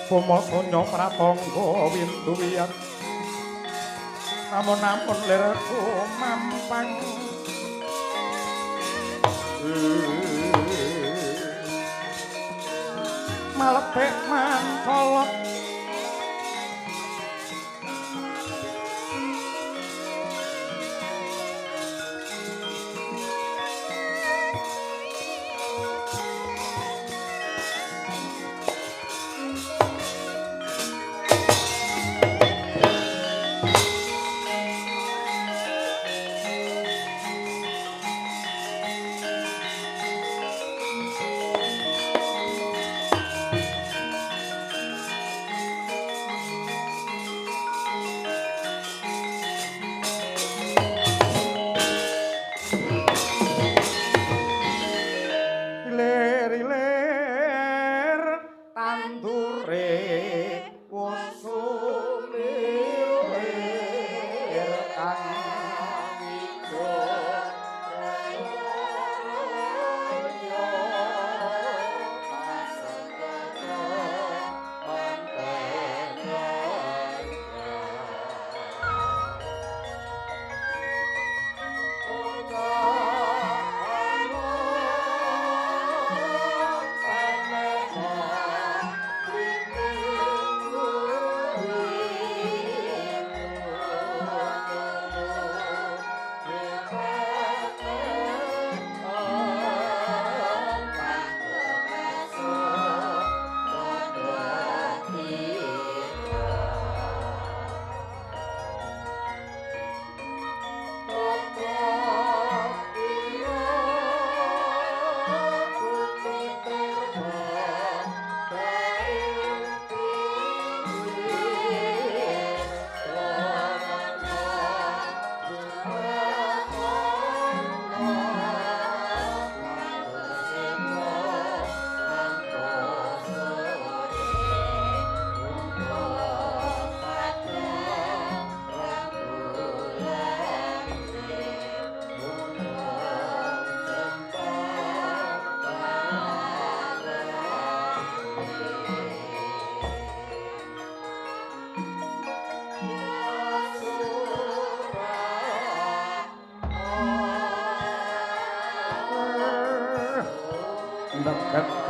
Kumasanya pratangga windu wiyar. Namun-namun lir kumampang. Malepek mancolot. Ilir-ilir tandure wusulir kang ijo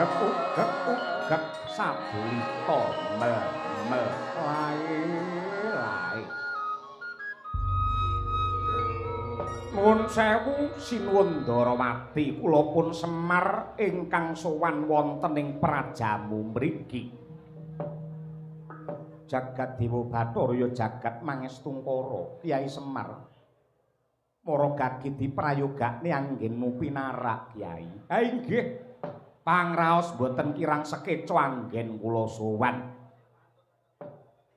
Ugek-ugek sabulita mel mel lae lae. Nuwun sewu Sinuwun Ndarawati, kula pun Semar ingkang sowan wonten ing prajamu mriki. Jagat Dewa Bathara ya jagat Mangestungkara, Kyai Semar. Mara gagi diprayogakne anggenmu pinarak, Kyai. Ha inggih. Pangraos boten kirang sekeca anggen kula sowan.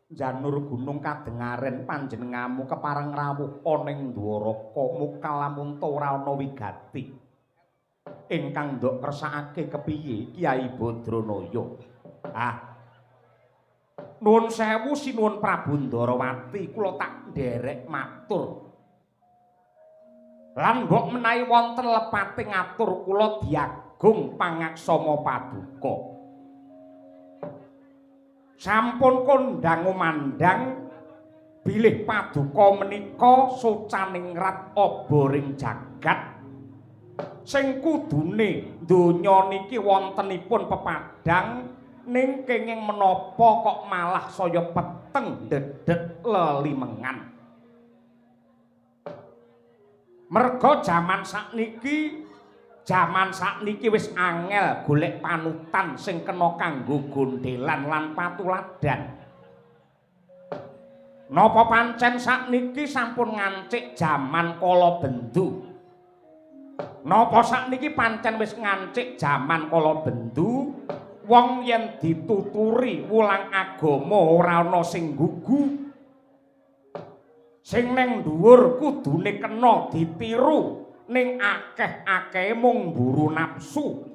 Janur gunung kadengaren panjenengamu kepareng rawuh ana ing Dwaraka mukalamunta ora ana wigati. Ingkang ndok kersakake kepiye Kyai Badranaya? Ah. Nuwun sewu Sinuwun Prabu Ndarawati, kula tak nderek matur. Lan mbok menawi wonten lepate ngatur kula diagung pangaksama paduka. Sampun kondhang umandhang bilih paduka menika socaningrat oboring jagat sing kudune donya niki wontenipun pepadhang ning kenging menapa kok malah saya peteng dedet lelimengan. Merga jaman sakniki wis angel golek panutan sing kena kanggo gondhelan lan patuladan. Napa pancen sakniki sampun ngancik jaman kala bendu? Napa sakniki pancen wis ngancik jaman kala bendu? Wong yen dituturi wulang agama ora ana sing gugu. Sing neng dhuwur kudune kena ditiru, ning akeh-akehe mung mburu nafsu.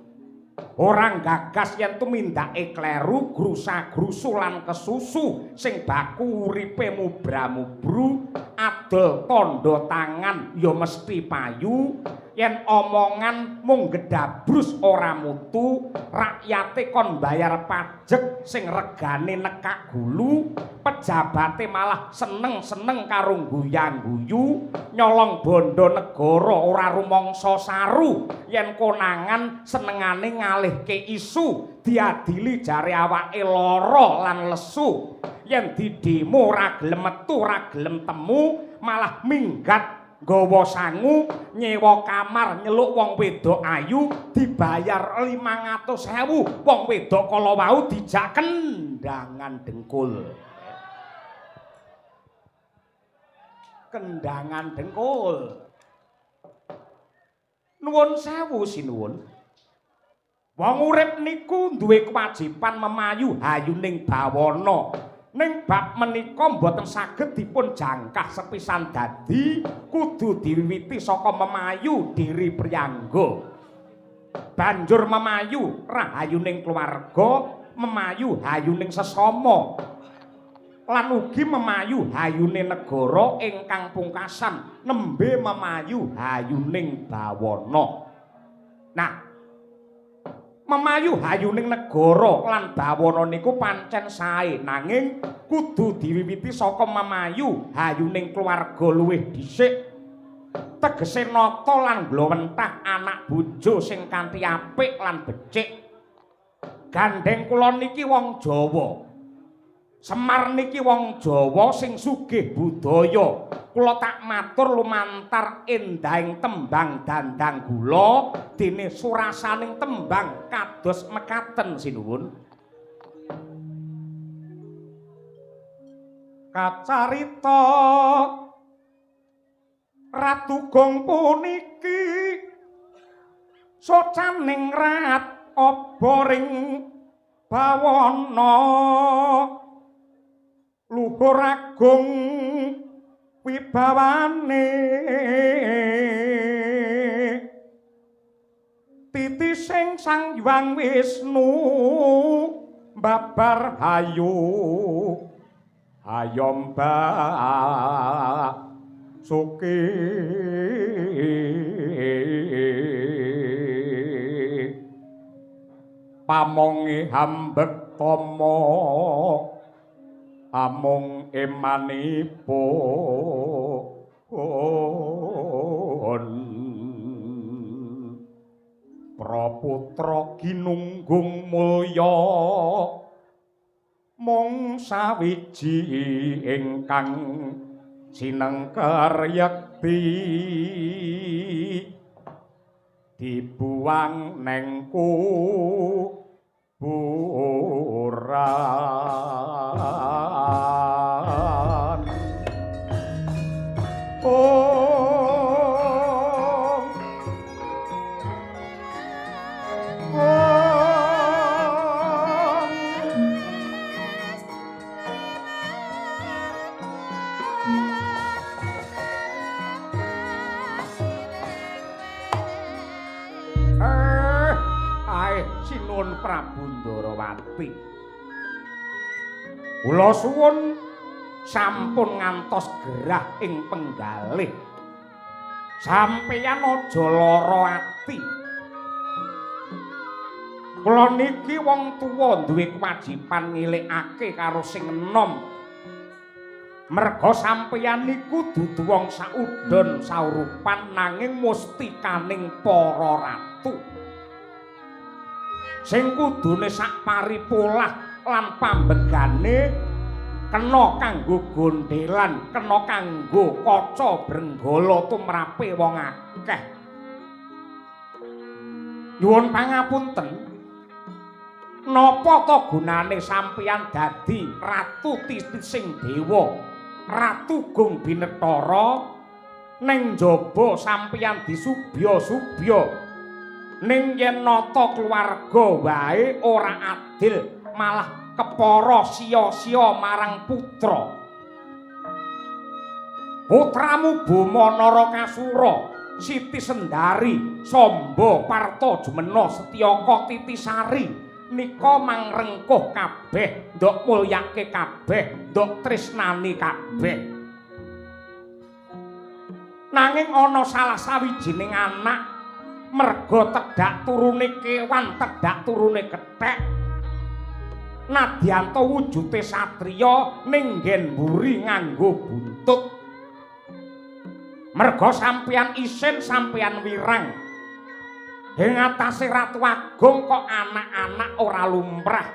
Ora gagas yen tumindake kleru, grusa-grusu lan kesusu sing baku uripe mubra-mubru, adol tandha tangan ya mesti payu, Yen omongan mung gedabrus ora mutu, rakyate kon bayar pajek sing regane nekak gulu, pejabate malah seneng-seneng karo guyang-guyu, nyolong bondo negara ora rumangsa saru, yen konangan senengane ngalihke isu, diadili jare awake lara lan lesu, yen didemo ora gelem metu ora gelem temu, malah minggat nggawa sangu, nyewa kamar nyeluk wong wedok ayu, dibayar 500.000, wong wedok kala wau dijak kendangan dengkul. Kendangan dengkul. Nuwun sewu sinuwun. Wong urip niku duwe kewajiban memayu hayuning bawana. Ning bab menika mboten saged dipun jangkah sepisan dadi kudu diwiwiti saka memayu diri priyangga. Banjur memayu rahayuning keluarga, memayu hayuning sesama, lan ugi memayu hayune negara ingkang pungkasan nembe memayu hayuning bawana. Nah, memayu hayuning negara lan bawana niku pancen sae, nanging kudu diwiwiti saka memayu hayuning keluarga luwih dhisik. Tegese nata lan glowentah anak bojo sing kanthi apik lan becik. Gandheng kula niki wong Jawa. Semar niki wong Jawa sing sugih budaya. Kula tak matur lumantar endahing tembang dandang gula, dene surasaning tembang kados mekaten sinuwun. Kacarita Ratu Gong puniki socaning rat oboring bawana, luhur agung wibawane, titising Sang Hyang Wisnu babar hayu hayom basuki. Pamonge hambek tama amung emanipun praputra ginunggung mulya mung sawiji ingkang sinengker yekti dibuang neng kuburan. Om Om. Ae sinuwun Prabu Ndarawati. Kula suwun sampun ngantos gerah ing penggalih. Sampeyan aja lara ati. Kula niki wong tuwa duwe kewajiban ngilikake karo sing enom. Merga sampeyan niku dudu wong saudon saurupan nanging mustikaning para ratu. Sing kudune sak paripolah lan pambegane kena kanggo gondelan, kena kanggo kaca brenggala tumrape wong akeh. Nyuwun pangapunten, napa ta gunane sampeyan dadi ratu titising dewa, Ratu Gung Binetara, ning njaba sampeyan disubya-subya? Ning yen nata keluarga wae ora adil, malah kepara sia-sia marang putra. Putramu Boma Narakasura, Siti Sendari, Samba Parta Jumena Setyaka Titisari nika mangrengkuh kabeh, ndok mulyake kabeh, ndok tresnani kabeh. Nanging ana salah sawijining anak merga tedhak turune kewan, tedhak turune kethek. Nadyanto wujude satriya ning nggen mburi nganggo buntut. Merga sampeyan isin, sampeyan wirang. Ing atase Ratu Agung kok anak-anak ora lumrah.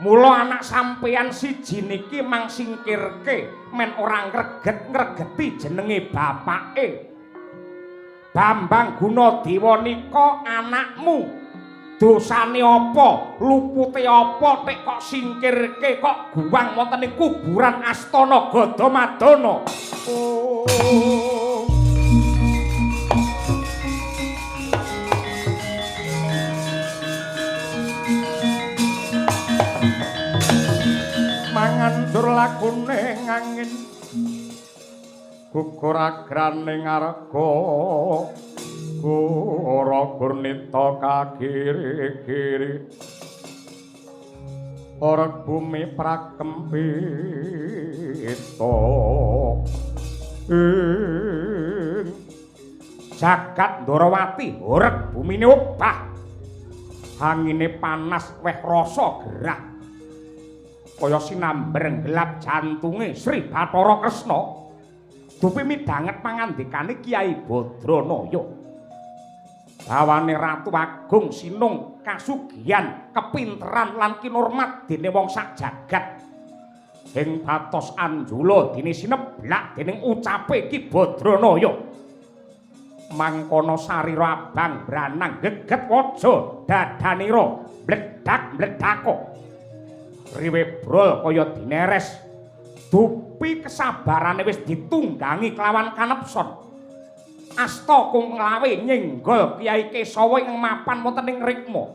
Mula anak sampeyan siji niki mang singkirke men ora ngreget-ngregeti jenenge bapake. Bambang Gunadewa nika anakmu. Dosane apa? Lupute apa tek kok singkirke kok guwang wonten ing kuburan Astana Gadamadana? Oh. Mangandur lakune ngangin gugur agrane ngarga gora gurnita kagiri-giri orek bumi prakempita ing jagat Ndorowati horeg bumine obah angine panas weh rasa gerah kaya sinamber gelap jantunge Sri Bathara Kresna dupi midhanget pangandikane Kyai Badranaya. Bawane Ratu Agung sinung kasugihan, kepinteran lan kinurmat dene wong sak jagat. Ing batos anjula dene sineblak dening ucape Ki Badranaya. Mangkono sarira abang branang geget waja dadanira mledhak-mledhako. Riwe brol kaya dineres. Dupi kesabarane wis ditunggangi kelawan kanepson. Asta kung nglawe nyenggol Kyai Kesawa ing mapan wonten ing rikma.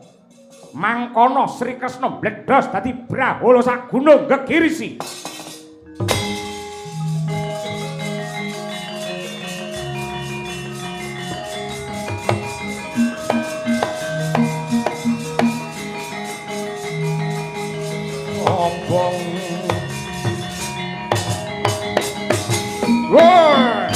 Mangkono Sri Kresna mbledhos dadi brahala sak gunung gegirisi. Obong. Woi!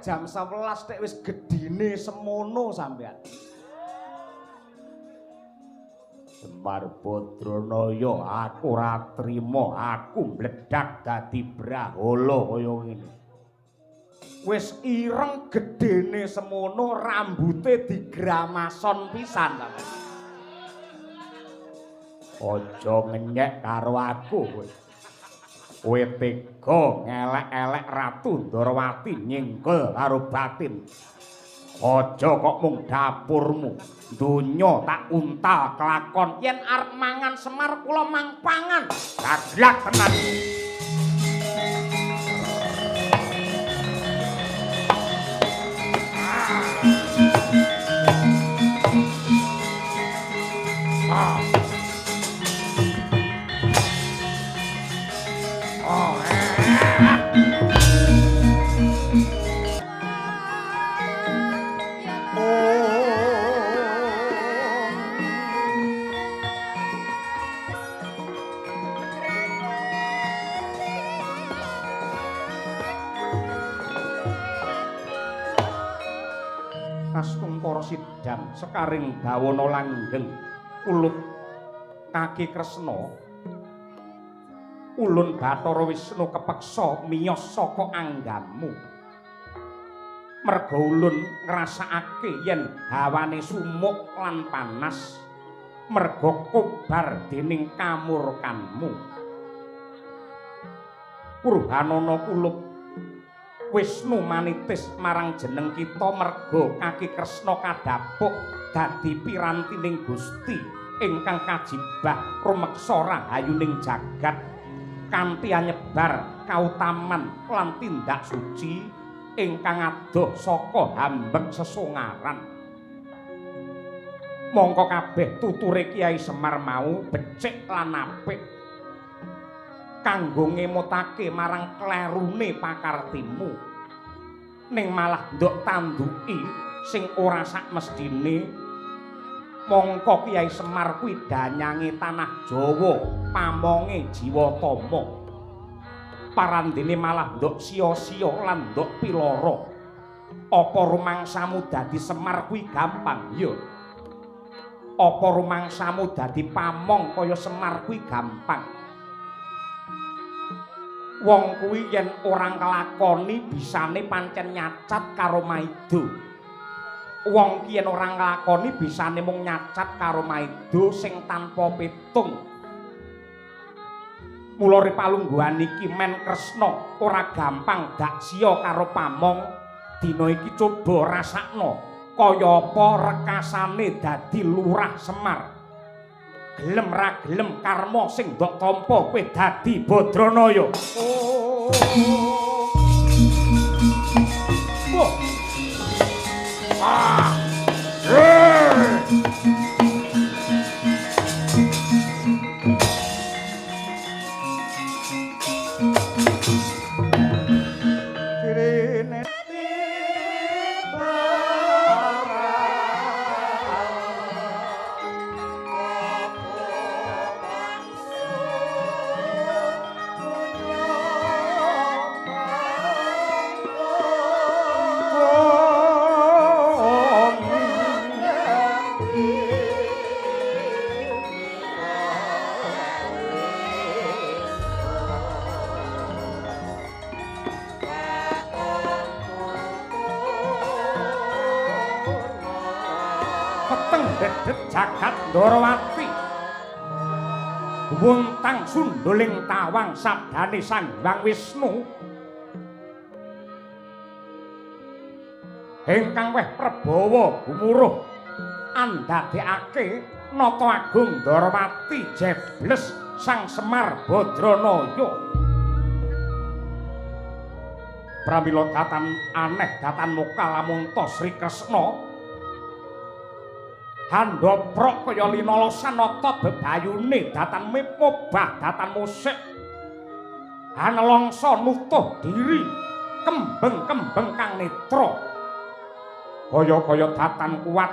Jam 11 tek wis gedine semono sampean. Semar Badranaya, aku ora trima, aku mledhak dadi brahala kaya ngene. Wis ireng gedene semono, rambute digramason pisan sampean. Aja ngenyek karo aku kowe. Kowe tega ngelek-elek Ratu Ndorowati nyengkel karo batin. Aja kok mung dapurmu, donya tak untal kelakon. Yen arep mangan Semar kula mang pangan. Gaglak tenan. Astungkara sidam sekaring bawana langgeng kulup kaki Kresna ulun Bathara Wisnu kepeksa miyos saka anggamu. Merga ulun ngrasakake yen hawane sumuk lan panas merga kobar dening kamurkanmu. Purhanana kulup Wisnu manitis marang jeneng kita merga kaki Kresna kadhapuk dadi pirantining Gusti. ingkang kajibah rumeksa rahayuning jagat kanthi anyebar kautaman lan tindak suci ingkang adoh saka hambek sesongaran. Mongko kabeh tuture Kiai Semar mau becik lan apik kanggo ngemutake marang klerune pakartimu, ning malah ndok tanduki sing ora sak mesthine. Mongko Kiai Semar kuwi danyange tanah Jawa, pamonge Jiwatama. Parandene malah ndok sia-sia lan ndok piloro. Apa rumangsamu dadi Semar kuwi gampang? Ya. Apa rumangsamu dadi pamong kaya Semar kuwi gampang? Wong kuwi yen ora nglakoni bisane pancen nyacat karo maido. Wong ki yen ora nglakoni bisane mung nyacat karo maido sing tanpa pitung. Mula palungguhan iki men Kresna ora gampang daksiya karo pamong. Dina iki coba rasakno kaya apa rekasane dadi Lurah Semar. Gelem ra gelem karma sing ndok tampa kowe dadi Badranaya. Oh. Wah. Ah. Jagat Ndorowati wuntang sunduling tawang sabdane Sang Hyang Wisnu ingkang weh prabawa gumuruh andadekake Nata Agung Ndorowati jebles Sang Semar Badranaya. Pramila datan aneh datan muka lamunta Sri Kresna handhaprok kaya linalosan nata bebayune datan mipobah datan musik hanelongso nutuh diri kembeng-kembeng kang netra kaya-kaya datan kuat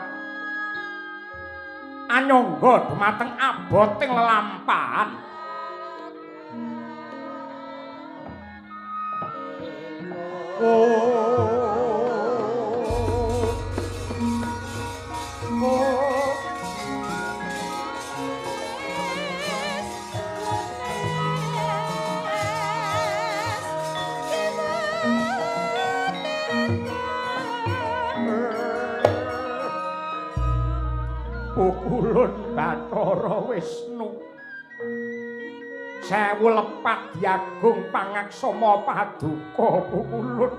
anyangga dumateng aboting lelampahan. Pukulun Bathara Wisnu sewu lepat diagung pangaksama paduka pukulun.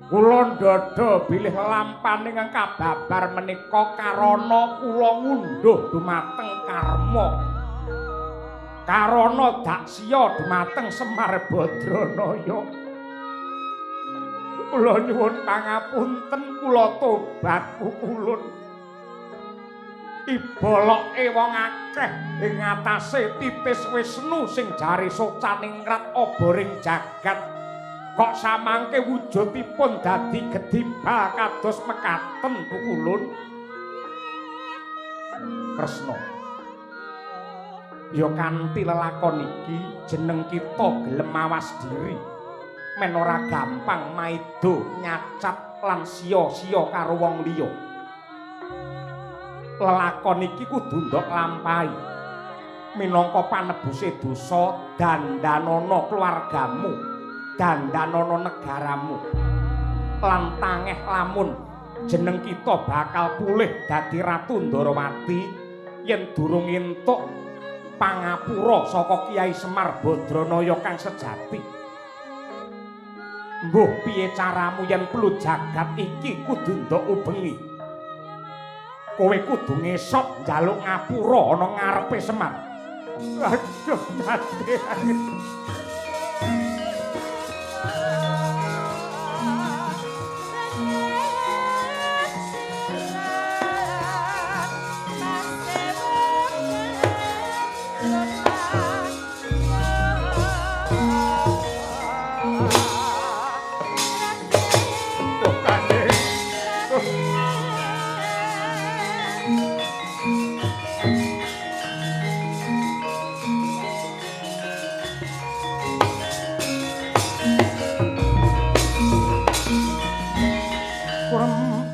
Kula ndada bilih lelampahan ingkang kababar menika karana kula ngunduh dumateng karma, karana daksiya dumateng Semar Badranaya. Kula nyuwun pangapunten, kula tobat pukulun. Iboloke wong akeh ing atase titis Wisnu sing jare socaningrat oboring jagat kok samangke wujudipun dadi gedibal kados mekaten pukulun. Kresna, ya kanthi lelakon iki jeneng kita gelem mawas diri men ora gampang maido nyacat lan sia-sia karo wong liya. Lelakon iki kudu ndok lampahi minangka panebuse dosa. Dandanana keluargamu, dandanana negaramu, lan tangeh lamun jeneng kita bakal pulih dadi Ratu Ndorowati yen durung entuk pangapura saka Kiai Semar Badranaya kang sejati. Mbuh piye caramu yen perlu jagat iki kudu ndok ubengi. Kowe kudu ngesot njaluk ngapura ana ngarepe Semar. Aduh, mati.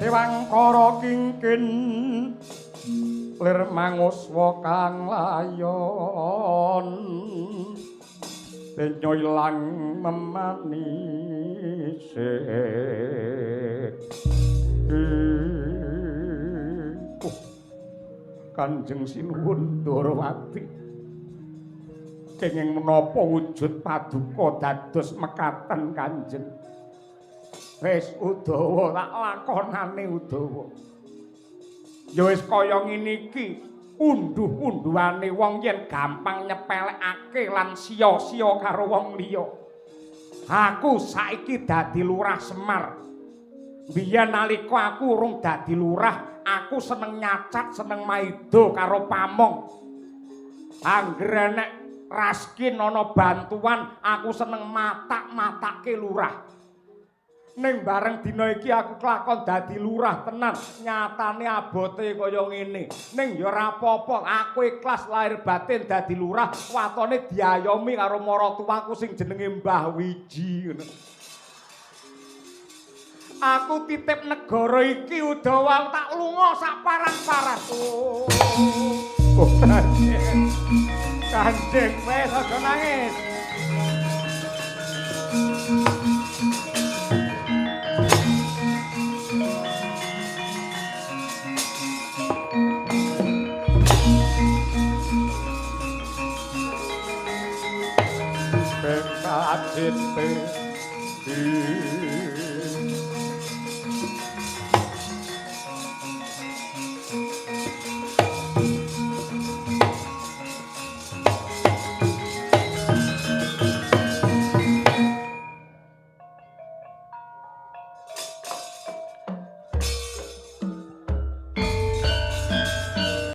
Dewangkara kingkin lir manguswa kang layon denyo ilang memanise. Kanjeng Sinuwun Ndorowati, kenging menapa wujud paduka dados mekaten Kanjeng? Wis Udawa tak lakonane Udawa. Ya wis kaya ngene iki, unduh-unduhane wong yen gampang nyepelekake lan sia-sia karo wong liya. Aku saiki dadi lurah Semar. Biyen nalika aku urung dadi lurah, aku seneng nyacat, seneng maido karo pamong. Anggere nek raskin ana bantuan, aku seneng matak-matake lurah. Ning bareng dina iki aku kelakon dadi lurah tenan, nyatane abote kaya ngene. Ning ya ora apa-apa, aku ikhlas lahir batin dadi lurah, watone diayomi karo maratuwaku sing jenenge Mbah Wiji ngono. Aku titip negara iki Udawa, tak lunga sak parang-parang. Oh, Kanjeng. Kanjeng wis aja nangis. PKJT.